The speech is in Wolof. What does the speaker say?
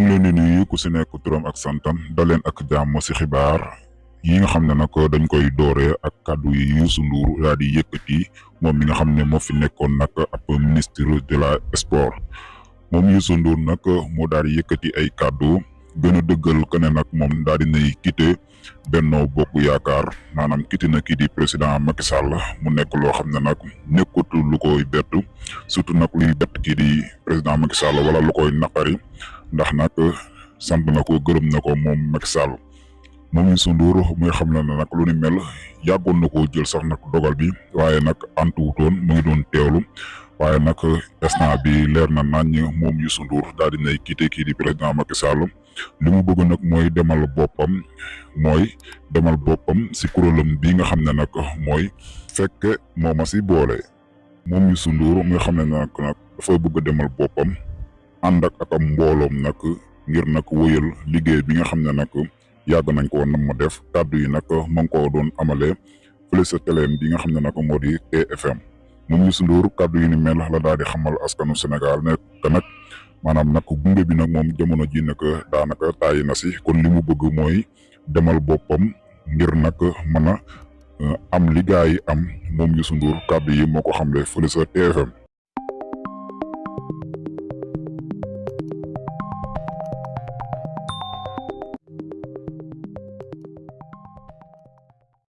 ngi leen di nuyu ku si nekk turam ak santam daleen ak jàmm si xibaar yi nga xam ne nag dañ koy dooree ak kàddu yi Youssou Ndour daal di yëkkati moom mi nga xam ne moo fi nekkoon nag ab ministre de la sport moom Youssou Ndour nag moo daal di yëkkati ay kàddu gën a dëggal que ne nag moom daal di nay quitté Benno Bokk Yaakaar maanaam quitté na kii di président Macky Sall mu nekk loo xam ne nag nekkut lu koy bett surtout nag luy bett kii di président Macky Sall wala lu koy naqari ndax nag sant na ko gërëm na ko moom Macky Sall moom Youssou Ndour muy xam ne nag lu ni mel yàggoon na koo jël sax nag dogal bi waaye nag antuwutoon mu ngi doon teewlu waaye nag instant bi leer na nañ moom Youssou Ndour daal di nay quitté kii di président Macky Sall li mu bëgg nag mooy demal boppam si kuréelam bi nga xam ne nag mooy fekk mooma si boole moom Youssou Ndour muy xam ne nag dafa bëgg demal boppam ànd ak am mbooloom nag ngir nag wëyal liggéey bi nga xam ne nag yàgg nañ ko nam ma def kàddu yi nag ma ngi ko doon amalee fële sa téléem bi nga xam ne nag moo di TFM moom Youssou Ndour kàddu yi ni mel la daal di xamal askanu Sénégal ne que nag maanaam nag gunge bi nag moom jamono ji nag daanaka tàyyi na si kon li mu bëgg mooy demal boppam ngir nag mën a am li gaa yi am moom Youssou Ndour kàddu yi moo ko xamle fële sa TFM.